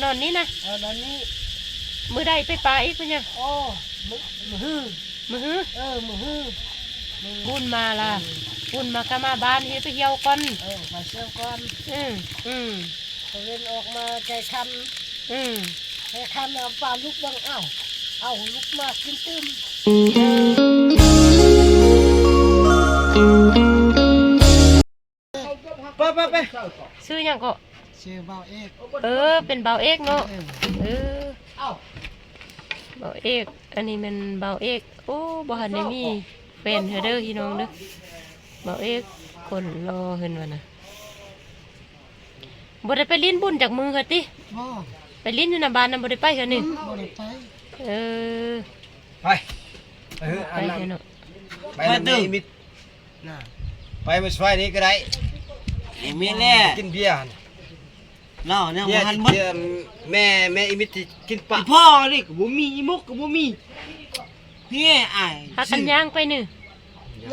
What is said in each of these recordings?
ນອນນີ້ນະ? ເອີ ນອນນີ້. ມື້ໃດໄປປາອີກ ເປັນຫຍັງ? ໂອ້ ມື້ ມື້ຮື. ມື້ຮື? ເອີ ມື້ຮື. ບຸນມາລະ ເອີ ບຸນມາກະມາບ້ານ ເຮັດໄປທ່ຽວກ່ອນ. ເອີ ໄປທ່ຽວກ່ອນ. ອືມ ອືມ. ຕາເວັນອອກມາໃກ້ຄ່ຳ. ອືມ ໃກ້ຄ່ຳເອົາປາລຸກເບິ່ງ ອ້າວ ເອົາລຸກມາກິນຕື່ມ. ໄປ ໄປ ໄປ. ຊື່ຫຍັງເກາະ? ຊື່ບ່າວເອກ. ເອີ ເປັນບ່າວເອກເນາະ. ເອີ ເອີ ບ່າວເອກ. ອັນນີ້ແມ່ນບ່າວເອກ. ໂອ້ ບໍ່ທັນໄດ້ມີແຟນເທື່ອເດີພີ່ນ້ອງເດີ. ບ່າວເອກ ຄົນຫຼໍ່ເພິ່ນວ່ານະ. ບໍ່ໄດ້ໄປຫຼິ້ນບຸນຈັກມື້ເທື່ອຕິ? ບໍ່. ໄປຫຼິ້ນຢູ່ນຳບ້ານນຳ ບໍ່ໄດ້ໄປເທື່ອນີ້? ອືມ ບໍ່ໄດ້ໄປ. ເອີ ໄປ ໄປເທື່ອເນາະ. ໄປນຳແມ່ອີມິດນະ ໄປມື້ສວາຍນີ້ກໍໄດ້. ອີມິດແຫຼະ ກິນເບຍຫັ້ນ. ເຫຼົ້າຍັງບໍ່ທັນໝົດ. ແມ່ ແມ່ອີມິດຊິກິນປາ. ອີພໍ່ນີ້ກໍບໍ່ມີ ອີໝົກກໍບໍ່ມີ. ເຮີ້ຍ ອ້າຍ ພາກັນຍ່າງໄປນີ້.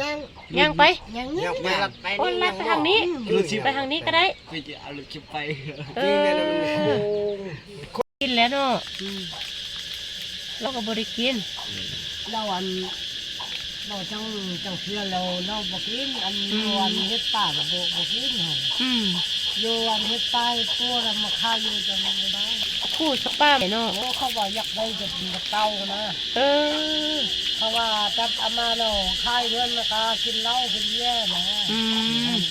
ຍ່າງ ຍ່າງໄປ? ຍ່າງນີ້. ໂອ້ ລັດໄປທາງນີ້. ອືມ ໄປທາງນີ້ກໍໄດ້. ເອີ ກິນແລ້ວເນາະ. ອືມ ລາວກໍບໍ່ໄດ້ກິນ. ລາວ ອັນ ລາວຈັ່ງ ຈັ່ງເທື່ອແລ້ວລາວບໍ່ກິນ. ອັນ ອືມ ຢູ່ອັນເຮັດປາກໍບໍ່ ບໍ່ກິນ. ອືມ ຢູ່ອັນເຮັດປາເຮັດປົວລະມາຂາຍຢູ່ຈັ່ງບໍ່ໄດ້. ຄູ່ສະປາເນາະ. ໂອ້ ເຂົາວ່າຢາກໄດ້ຈະເປັນເຕົານະ. ເອີ ເຂົາວ່າຈັບເອົາມາແລ້ວຂາຍເງິນ ແລ້ວກໍກິນເຫຼົ້າກິນເບຍນະ. ອືມ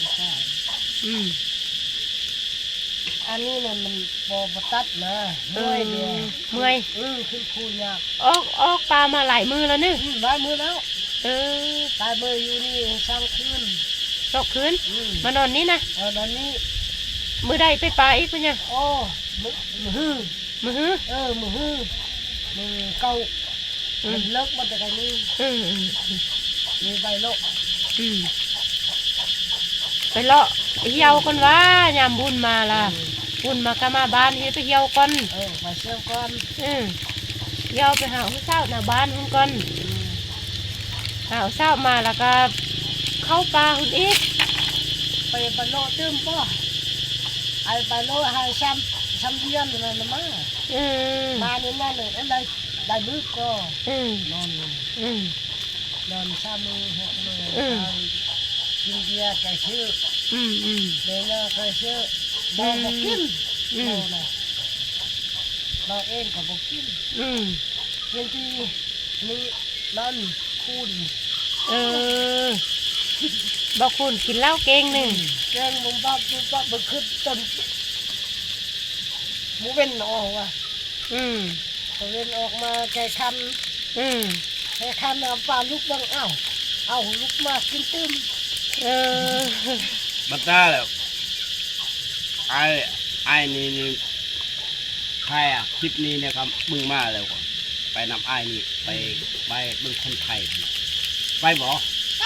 ອືມ. ອັນນີ້ນະມັນບໍ່ ບໍ່ຕັດນະ. ເອີ ເມື່ອຍເດ້ ເມື່ອຍ. ອືມ ຂຶ້ນພູຍາກ. ອອກ ອອກປ່າມາຫຼາຍມື້ແລ້ວເນີ? ອືມ ຫຼາຍມື້ແລ້ວ. ເອີ ຫຼາຍມື້ຢູ່ນີ້ສອງຄືນ. ສອງຄືນ? ອືມ ມານອນນີ້ນະ? ເອີ ນອນນີ້. ມື້ໃດໄປປ່າອີກ ເປັນຫຍັງ? ໂອ້ ມື້ ມື້ຮື. ມື້ຮື? ເອີ ມື້ຮື ມື້ເກົ້າ. ອືມ ມັນເລີກໝົດແຕ່ໄກນີ້. ອືມ ອືມ ອືມ ມີໄປເລາະ. ອືມ ໄປເລາະທ່ຽວກ່ອນວ່າ ຍາມບຸນມາລະ. ອືມ ບຸນມາກະມາບ້ານ ເຮັດໄປທ່ຽວກ່ອນ. ເອີ ໄປທ່ຽວກ່ອນ. ອືມ ທ່ຽວໄປຫາຜູ້ສາວນາງບ້ານພຸ້ນກ່ອນ. ອືມ ຫາຜູ້ສາວມາລະກະເຂົ້າປ່າພຸ້ນອີກ. ໄປ ໄປເລາະຕື່ມບໍ່? ໄອ້ໄປເລາະຫາຊຳ ຊຳວຽນນັ້ນນະມາ. ອືມ ມານີ້ມານີ້ ໄດ້ ໄດ້ມື້ກໍ ອືມ ນອນຢູ່. ອືມ ນອນສາມມື້ຫົກມື້. ອືມ ກິນເບຍໄກ່ຊື່. ອືມ ອືມ ເບຍໄກ່ຊື່. ອືມ ບໍ່ ບໍ່ກິນ. ອືມ ບໍ່ນະ ເຮົາເອງກໍບໍ່ກິນ. ອືມ ກິນທີ່ນີ້ນອນຄູນ. ເອີ ບໍ່ຄູນກິນເຫຼົ້າເກັ່ງໜຶ່ງ. ອືມ ເກັ່ງບຸບບັບບຸບບັບ ບໍ່ຄືນຈົນບໍ່ເວັນອອກວ່າ. ອືມ ຕາເວັນອອກມາໃກ້ຄ່ຳ. ອືມ ໃກ້ຄ່ຳເອົາປາລຸກເບິ່ງ ອ້າວ ເອົາລຸກມາກິນຕື່ມ. ເອີ ບັດຕາແລ້ວ ອ້າຍ ອ້າຍນີ້ ນີ້ ຖ່າຍຄລິບນີ້ນະ ກໍເບິ່ງມາແລ້ວກໍໄປນຳອ້າຍນີ້ ໄປ ໄປເບິ່ງຄົນໄທ. ໄປບໍ່? ໄປ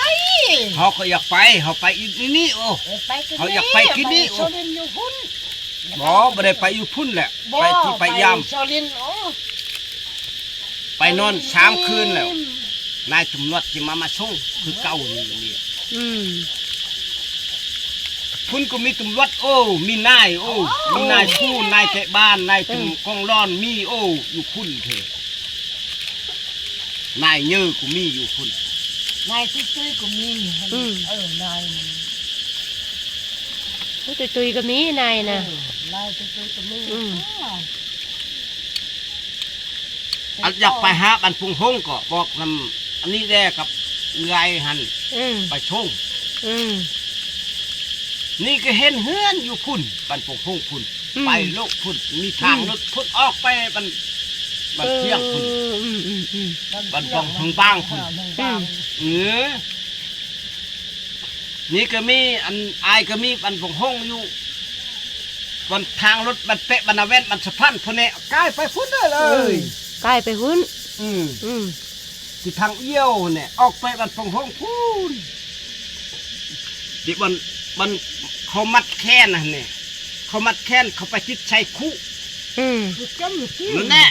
ເຮົາກໍຢາກໄປ ເຮົາໄປອີກນີ້ນີ້. ໂອ້ ເອີ ໄປ ເຮົາຢາກໄປກິນນີ້. ໂອ້ ໄປສຸລິນຢູ່ພຸ້ນ. ບໍ່ ບໍ່ໄດ້ໄປຢູ່ພຸ້ນແຫຼະ. ບໍ່ ໄປທີ່ໄປຢາມ ໄປສຸລິນ. ໂອ້ ໄປນອນສາມຄືນແລ້ວ. ອືມ ນາຍຕຳຫຼວດຊິມາ ມາສົ່ງຄືເກົ່ານີ້. ອືມ ພຸ້ນກໍມີຕຳຫຼວດ. ໂອ້ ມີນາຍ. ໂອ້ ໂອ້ ມີນາຍຜູ້ ນາຍເຕະບ້ານ ນາຍ ເອີ ກອງລອນ ມີ. ໂອ້ ຢູ່ພຸ້ນເທ ນາຍເຍີກໍມີຢູ່ພຸ້ນ. ນາຍຕຸ້ຍໆກໍມີ. ອືມ ເອີ ນາຍ ຕຸ້ຍໆກໍມີນາຍນະ. ເອີ ນາຍຕຸ້ຍໆກໍມີ. ອືມ ອັນຢາກໄປຫາບ້ານປົງຫົງກໍບອກນຳອັນນີ້ແດ່ກັບເອື້ອຍຫັ້ນ. ອືມ ໄປຊົງ. ອືມ ນີ້ກໍເຫັນເຮືອນຢູ່ພຸ້ນ ບ້ານປົງຫົງພຸ້ນ. ອືມ ໄປໂລະພຸ້ນ ມີທາງ ອືມ ລົດພຸ້ນ ອອກໄປບ້ານ ບ້ານ ເອີ ພຽງພຸ້ນ. ອືມໆໆ ບ້ານປອງເພິງບາງພຸ້ນ. ອືມ ເອີ ນີ້ກໍມີ ອັນ ອ້າຍກໍມີບ້ານປົງຫົງຢູ່ ບ້ານທາງລົດ ບ້ານເປະ ບ້ານນາແວ່ນ ບ້ານສະພານພຸ້ນແຫຼະ. ກາຍໄປພຸ້ນເດີເລີຍ. ອືມ ກາຍໄປພຸ້ນ. ອືມ ອືມ ທີ່ທາງອຽວແຫຼະ ອອກໄປບ້ານປົງຫົງພຸ້ນ. ທີ່ບ່ອນ ບ່ອນເຂົາມັດແຂນຫັ້ນແຫຼະ ເຂົາມັດແຂນ ເຂົາໄປຕິດໃສ່ຄຸ. ອືມ ນັ້ນແຫຼະ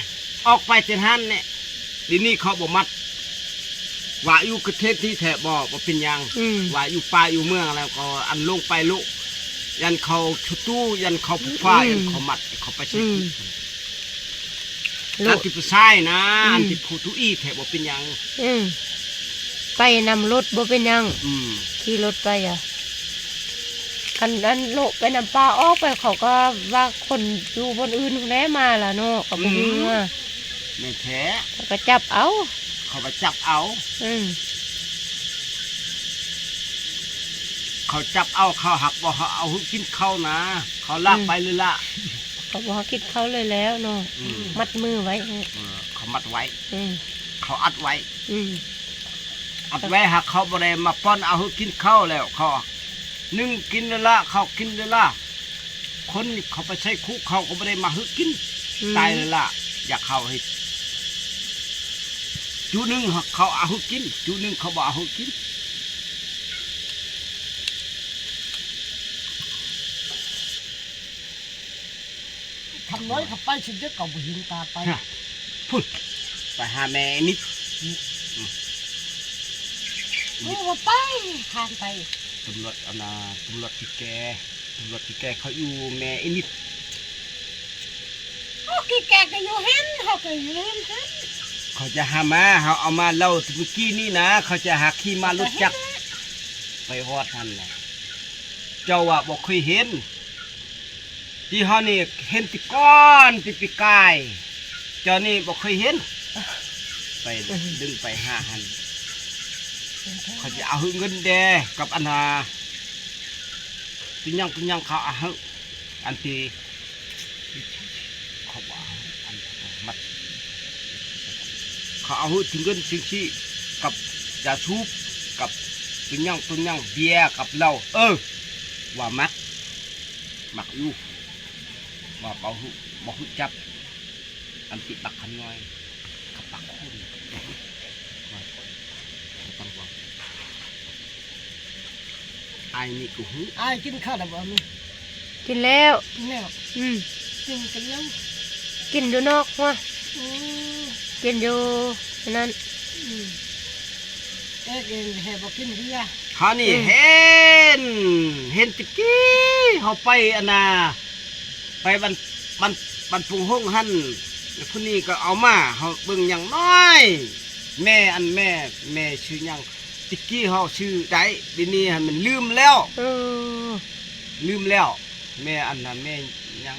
ອອກໄປແຕ່ຫັ້ນແຫຼະ. ດຽວນີ້ເຂົາບໍ່ມັດ ວ່າຢູ່ປະເທດນີ້ແທ້ບໍ່ ບໍ່ເປັນຫຍັງ. ອືມ ວ່າຢູ່ປ່າຢູ່ເມືອງແລ້ວກໍ ອັນ ລົງໄປໂລະ ຢ້ານເຂົາຊຸຕູ ຢ້ານເຂົາຜູ້ຟ້າ. ອືມ ຢ້ານເຂົາມັດ ເຂົາໄປໃສ່ຄຸ. ອືມ ລູກ ອັນທີ່ຜູ້ຊາຍນະ ອືມ ອັນທີ່ຜູ້ທຸອີແທ້ບໍ່ເປັນຫຍັງ. ອືມ ໄປນຳລົດບໍ່ເປັນຫຍັງ. ອືມ ຂີ່ລົດໄປອະ ຄັນອັນໂລະໄປນຳປ່າອອກໄປ ເຂົາກໍວ່າຄົນຢູ່ບ່ອນອື່ນພຸ້ນແຫຼະມາລະເນາະ ກໍບໍ່ຮູ້. ອືມ ວ່າ ແມ່ນແທ້ ເຂົາກໍຈັບເອົາ ເຂົາວ່າຈັບເອົາ. ອືມ ເຂົາຈັບເອົາ ເຂົາຫັກບໍ່ເອົາໃຫ້ກິນເຂົ້ານະ ເຂົາລາກ ອືມ ໄປເລີຍລະ ເຂົາບໍ່ໃຫ້ກິນເຂົ້າເລີຍແລ້ວເນາະ. ອືມ ມັດມືໄວ້. ເອີ ເຂົາມັດໄວ້. ອືມ ເຂົາອັດໄວ້. ອືມ ອັດໄວ້ ຫາກເຂົາບໍ່ໄດ້ມາປ້ອນເອົາໃຫ້ກິນເຂົ້າແລ້ວ ເຂົາໜຶ່ງກິນເລີຍລະ ເຂົາກິນເລີຍລະ. ຄົນເຂົາໄປໃສ່ຄຸກ ເຂົາກໍບໍ່ໄດ້ມາໃຫ້ກິນ. ອືມ ຕາຍເລີຍລະ ຢາກເຂົ້າເຮັດ ຈຸໜຶ່ງເຂົາເອົາໃຫ້ກິນ ຈຸໜຶ່ງເຂົາບໍ່ເອົາໃຫ້ກິນ. ຄຳນ້ອຍເຂົາໄປຊິເດ ກໍບໍ່ເຫັນຕາໄປ. ນະ ພຸ້ນ ໄປຫາແມ່ນິດ. ອືມ ໂອ້ ບໍ່ໄປ ຂ້າມໄປ. ຕຳຫຼວດ ອັນນ່າ ຕຳຫຼວດທີ່ແກ່ ຕຳຫຼວດທີ່ແກ່ເຂົາຢູ່ແມ່ອີນິດ. ໂອ້ ທີ່ແກ່ກໍຢູ່ຫັ້ນ ເຮົາກໍຢູ່ຫັ້ນ. ເຂົາຈະຫາມາ ເຮົາເອົາມາເລົ່າເມື່ອກີ້ນີ້ນະ ເຂົາຈະຫາຂີ່ມາລົດຈັກ ໄປຮອດຫັ້ນນະ. ເຈົ້າວ່າບໍ່ເຄີຍເຫັນ ທີ່ເຮົານີ້ເຫັນແຕ່ກ່ອນ ແຕ່ປີກາຍ ເຈົ້ານີ້ບໍ່ເຄີຍເຫັນ. ໄປ ອືມ ດຶງໄປຫາຫັ້ນ ເຂົາຈະເອົາເງິນແດ່ ກັບອັນນ່າ ເປັນຫຍັງ ເປັນຫຍັງ ເຂົາເອົາໃຫ້ ອັນທີ່ ເຂົາວ່າ ອັນມັດ ເຂົາເອົາໃຫ້ເງິນຊິງຊີ ກັບຢາສູບ ກັບເປັນຫຍັງ ເປັນຫຍັງ ເບຍກັບເຫຼົ້າ. ເອີ ວ່າມັກ ມັກຢູ່ ວ່າບໍ່ຮູ້ ບໍ່ຮູ້ຈັກ ອັນຕິດບັກຄຳນ້ອຍ ກັບບັກຄຸນ ວ່າ ບໍ່ຕ້ອງເວົ້າ. ອ້າຍນີ້ກໍຮູ້. ອ້າຍກິນເຂົ້າແລ້ວບໍ່? ກິນແລ້ວ ກິນແລ້ວ. ອືມ ກິນກັນຍັງ ກິນຢູ່ນອກຫົວ. ອືມ ກິນຢູ່ອັນນັ້ນ. ອືມ ແອກເອງແທ້ບໍ່ກິນເຮືອ. ເຮົານີ້ ອືມ ເຫັນ ເຫັນແຕ່ກີ້ເຮົາໄປອັນນ່າ ໄປບ້ານ ບ້ານ ບ້ານປົງຫົງຫັ້ນ ຜູ້ນີ້ກໍເອົາມາ ເຮົາເບິ່ງຫຍັງນ້ອຍ ແມ່ ອັນແມ່ ແມ່ຊື່ຫຍັງ? ແຕ່ກີ້ເຮົາຊື່ໄດ້ ດຽວນີ້ຫັ້ນມັນລືມແລ້ວ. ເອີ ລືມແລ້ວ ແມ່ອັນນ່າ ແມ່ຫຍັງ